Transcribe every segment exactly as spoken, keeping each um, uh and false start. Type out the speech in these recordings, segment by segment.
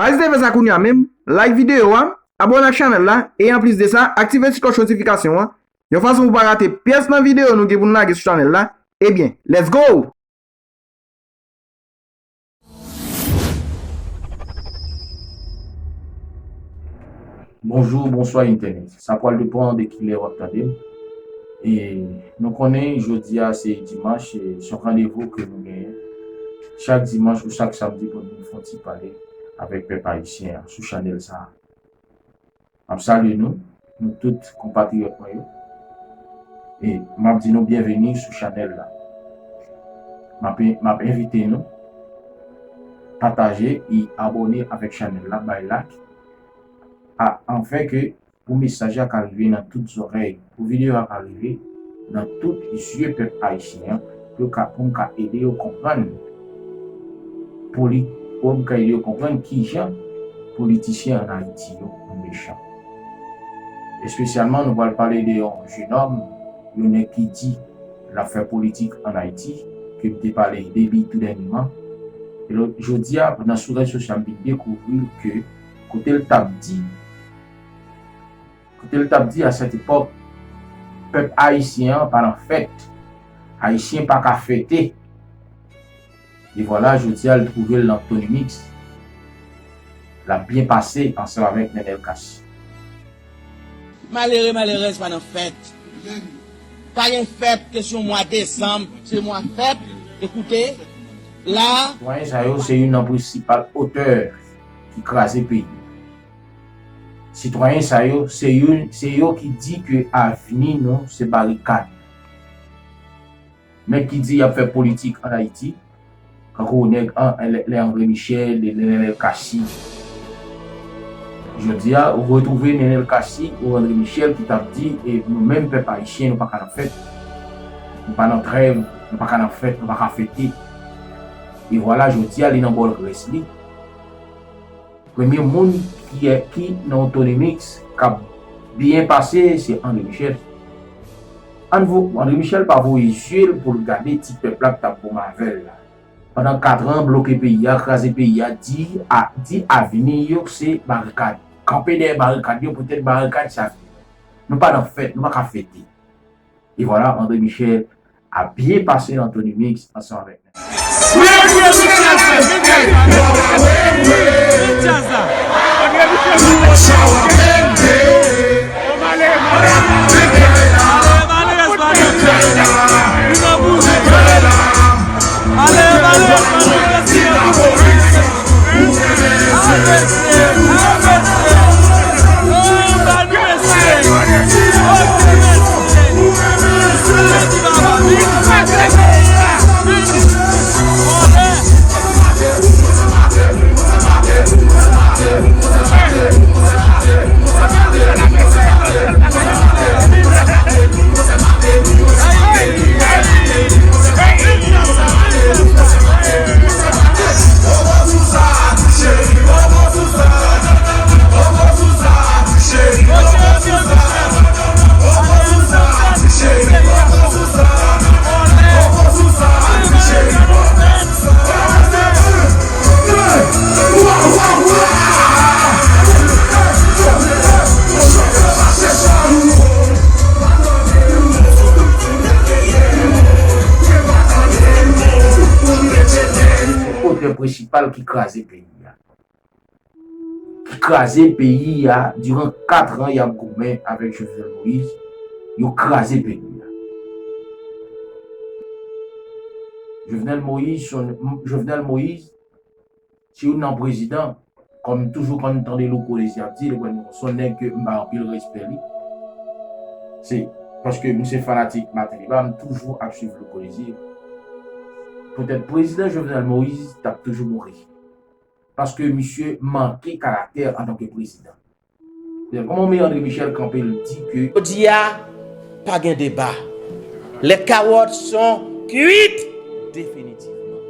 Pa ezite fè sa kounye a menm, like videyo a, abòne ak chanèl la, e anplis de sa, aktive ti klòch notifikasyon an, yon fason pou w pa rate pyès nan videyo nou gen pou n lage sou chanèl la. Ebyen, let's go! Bonjou, bonswa entènèt. Sa pral depann de kilè w ap tande m. E nou konnen jodi a se dimanch, e se yon randevou ke nou genyen chak dimanch ou chak samdi pou nou fè yon ti pale avèk pèp ayisyen an sou chanèl sa a. M ap salye nou, nou tout konpatriyòt mwen yo. E m ap di nou byenveni sou chanèl la. M ap, m ap envite nou pataje e abòne avèk chanèl la, bay like, a, anfin ke pou mesaj la ka rive nan tout zòrèy, pou videyo a ka rive nan tout zye pèp ayisyen an, pou yo ka, pou m ka ede yo konprann poli-, pou m ka ede yo konprann kijan politisyen ann Ayiti yo mechan. Espesyalman, nou pral pale de yon jenòm, yon nèg ki di l ap fè politik ann Ayiti, ke m te pale de li tou dènyèman. E lò, jodi a, nan sou rezo sosyal, m vin dekouvri ke kote l t ap di, kote l t ap di a sèt epòk, pèp ayisyen an pa nan fèt. Ayisyen pa ka fete. E vwala, jodi a, l twouve l nan Tony Mix. L ap byen pase ansanm avèk Nenel Cassy. Malere, malerèz pa nan fèt. Pa gen fèt, kesyon mwa desanm, se mwa fèt. Ekoute, la. Sitwayen sa yo, se youn nan prensipal otè ki kraze peyi. Sitwayen sa yo, se youn, se yo ki di ke avni nou, se barikad. Nèg ki di y ap fè politik ann Ayiti, kankou nèg an, lè, lè André Michel, lè Nenel Cassy. Jodi a, ou retwouve Nenel Cassy ou André Michel ki t ap di, e nou menm pèp ayisyen, nou pa ka nan fèt. Nou pa nan trèv, nou pa ka nan fèt, nou pa ka fete. E vwala, jodi a, li nan bòl grès li. Premye moun ki, ki nan Tony Mix k ap byen pase, se André Michel. Ann vo-, André Michel pa voye zye l pou l gade ti pèp la k t ap goumen avè l la. Pandan katran, bloke peyi a, kraze peyi a, di a, di avni yo se barikad. Kanpe dèyè barikad yo, poutèt barikad se avni nou. Nou pa nan fèt, nou pa ka fete. E vwala, André Michel ap byen pase nan Tony Mix ansanm avèk Nenel. Otè prensipal ki kraze peyi a. Ki kraze peyi a diran katran y ap goumen avèk Jovenel Moïse, yo kraze peyi a. Jovenel Moïse, se yon, Jovenel Moïse, se youn nan prezidan, kòm toujou kan m tande Louko Désir ap di, se yon nèg ke m bay anpil respè li. Se paske m se fanatik Martelly, m toujou ap swiv Louko Désir. Poutèt prezidan Jovenel Moïse t ap toujou mouri. Paske misye manke karaktè antanke prezidan. Kòman w wè André Michel kanpe l di ke. Jodi a, pa gen deba. Les carottes sont cuites définitivement.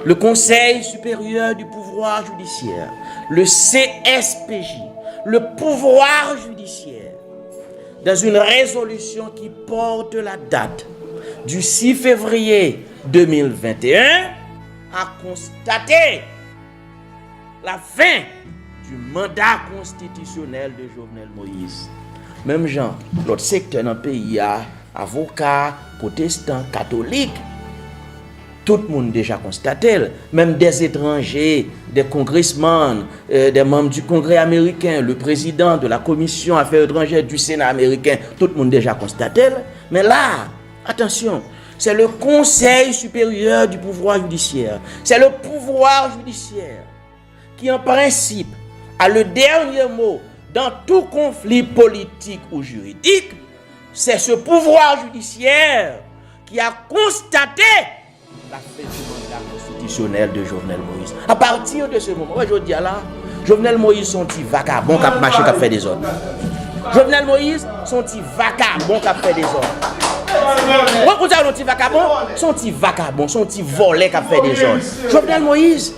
Le Conseil supérieur du pouvoir judiciaire, le C S P J, le pouvoir judiciaire, dans une résolution qui porte la date du six février deux mille vingt et un, a constaté La fin du mandat constitutionnel de Jovenel Moïse. Menm jan lòt sektè nan peyi a, avoka, pwotestan, katolik, tout moun deja konstate l. Menm des étrangers, des congressmen, euh, des membres du Congrès américain, le président de la Commission Affaires étrangères du Sénat américain, tout moun deja konstate l. Men la, attention, c'est le Conseil supérieur du pouvoir judiciaire. C'est le pouvoir judiciaire qui, en principe, a le dernier mot dans tout conflit politique ou juridique. C'est ce pouvoir judiciaire qui a constaté la fin du mandat constitutionnel de Jovenel Moïse. À partir de ce moment, wè, jodi a la, Jovenel Moïse se yon ti vakabon k ap mache, k ap fè dezòd. Jovenel Moïse se yon ti vakabon k ap fè dezòd. Wè, ou di yon ti vakabon? Se yon ti vakabon, se yon ti vòlè k ap fè dezòd. Jovenel Moïse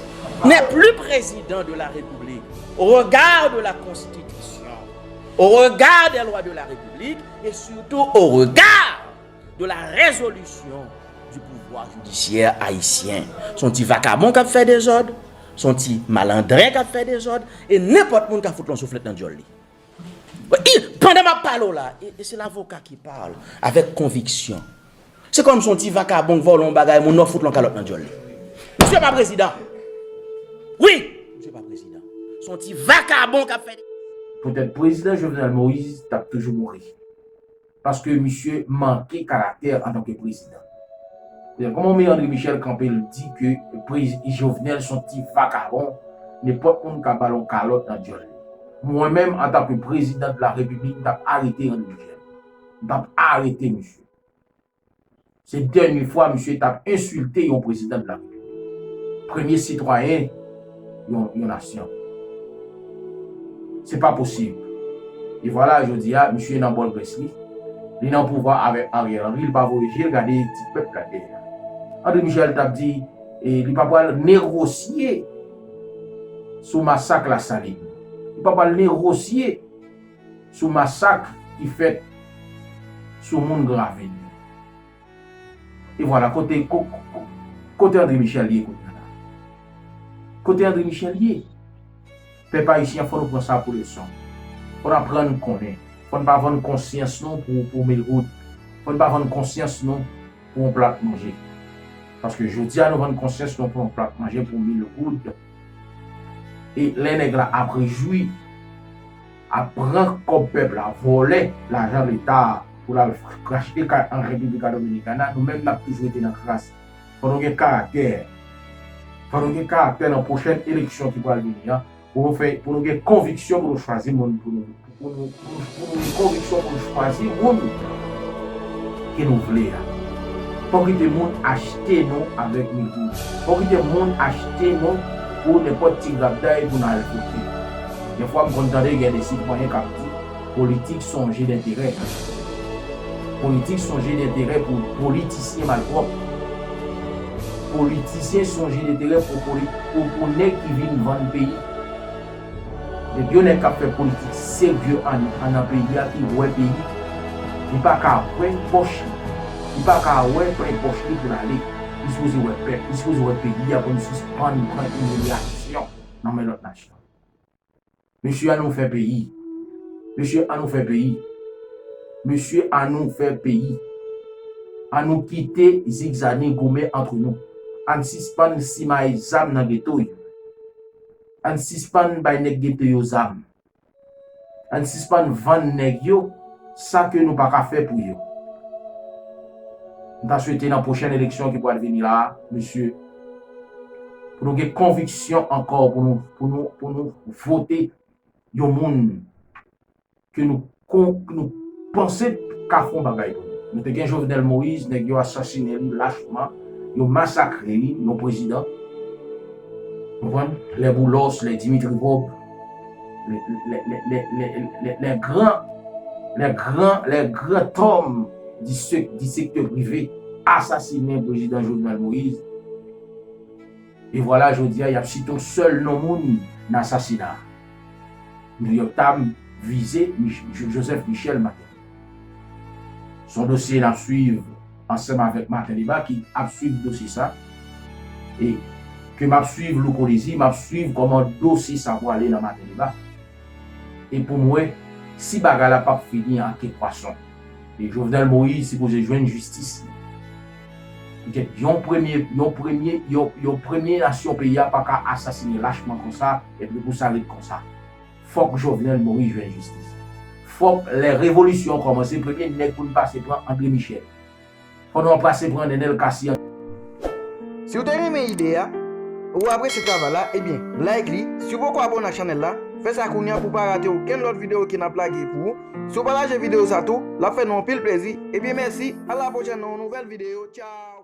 n'est plus président de la République au regard de la Constitution, au regard des lois de la République et surtout au regard de la résolution du pouvoir judiciaire haïtien. Se yon ti vakabon k ap fè dezòd, se yon ti malandren k ap fè dezòd, e nenpòt moun ka fout yon souflèt nan dyòl li. I, pandan m ap pale w la, e, e se lavoka ki pale avèk konviksyon. Se kòm se yon ti vakabon k vòlè yon bagay, moun nan fout yon kalòt nan dyòl li. Misye pa prezidan. Wi, misye pa prezidan. Se yon ti vakabon k ap fè. Poutèt prezidan Jovenel Moïse t ap toujou mouri. Paske misye manke karaktè antanke prezidan. Kòman Men André Michel kanpe l di ke prezi-, Jovenel se yon ti vakabon, nenpòt moun ka ba l yon kalòt nan dyòl li. Mwen menm, antanke prezidan de la repiblik, m t ap arete André Michel. M t ap arete misye. Se dènye fwa misye t ap ensilte yon prezidan de la repiblik. Premye sitwayen yon, yon nasyon. Se pa posib. E vwala, jodi a, misye nan bòl grès li. Li nan pouvwa avèk Ariel Henry, li pa voye je l gade ti pèp la dèyè. André Michel t ap di, e, li pa pral negosye sou masak Lasalin. Li pa pral negosye sou masak ki fèt sou moun Gran Ravin yo. E vwala, kote, ko-, ko-, kote André Michel ye kounye a la? Kote André Michel ye? Pèp ayisyen, fò nou pran sa pou leson. Fò n aprann konnen. Fò n pa vann konsyans nou pou, pou mil goud. Fò n pa vann konsyans nou pou yon plat manje. Paske jodi a nou vann konsyans nou pou yon plat manje pou mil goud. E lè nèg la ap rejwi, ap pran kòb pèp la, vòlè lajan leta pou l al achte kay an República Dominicana, nou menm n ap toujou rete nan kras. Fò nou gen karaktè. Fò nou gen karaktè nan pwochèn eleksyon ki pral vini an. Pou nou fè, pou nou gen konviksyon pou nou chwazi moun pou nou, pou nou, pou nou, pou nou gen konviksyon pou nou chwazi moun ke nou vle a. Fò kite moun achte nou avèk mil goud. Fò kite moun achte nou pou nenpòt ti grapday pou n al vote. Dèfwa m konn tande gen de sitwayen k ap di, politik se yon je denterè. Politik se yon je denterè pou politisyen malpwòp. Politisyen se yon je denterè pou poli-, pou, pou nèg ki vin vann peyi. Depi yon nèg k ap fè politik serye an, an nan peyi a, ki wè peyi, li pa ka wè pòch li. Li pa ka wè plen pòch li pou l ale. Li sipoze wè pèp, li sipoze wè peyi a pou nou sispann pran imilyasyon nan men lòt nasyon. Mesye, ann nou fè peyi. Mesye, ann nou fè peyi. Mesye, ann nou fè peyi. Ann nou kite zigzani goumen antre nou. Ann sispann simaye zam nan geto yo. Ann sispann bay nèg geto yo zam. Ann sispann vann nèg yo sa ke nou pa ka fè pou yo. M ta swete nan pwochèn eleksyon ki pral vini la a, mesye, pou nou gen konviksyon ankò, pou nou, pou nou, pou nou vote yon moun ke nou kon-, nou panse ka fè yon bagay pou nou. Nou te gen Jovenel Moïse, nèg yo asasinen li lachman, yo masakre li, yon prezidan. Konprann? Les Boulos, les Dimitri Vorbe, les, les, les grands, les grands, les grands hommes du sec-, du secteur privé asasinen prezidan Jovenel Moïse. E vwala, jodi a, y ap site yon sèl non moun nan asasina a. New York Times vize Mich-, Jo-, Joseph Michel Martelly. Se yon dosye n ap swiv ansanm avèk Martin Debat ki ap swiv dosye sa. E ke m ap swiv Louko Dezi, m ap swiv kòman dosye sa pwale nan Maten Deba. E pou m wè si bagay la p ap fini an ke pwason. E Jovenel Moïse sipoze jwenn jistis li. Petèt yon premye, yon premye, yon, yon premye nasyon peyi a pa ka asasinen lachman konsa, epi pou sa ret konsa. Fòk Jovenel Moïse jwenn jistis. Fòk lè revolisyon an kòmanse, premye nèg pou n pase pran André Michel. Fò nou pase pran Nenel Cassy an. Si w te renmen ide a, ou apresye travay la, ebyen, like li. Si w poko abòne ak chanèl la, fè sa kounye a pou w pa rate okenn lòt videyo ke n ap lage pou ou. Si w pataje videyo sa tou, l ap fè nou anpil plezi. Ebyen, mèsi, a la pwochèn nan yon nouvèl videyo. Tchaw!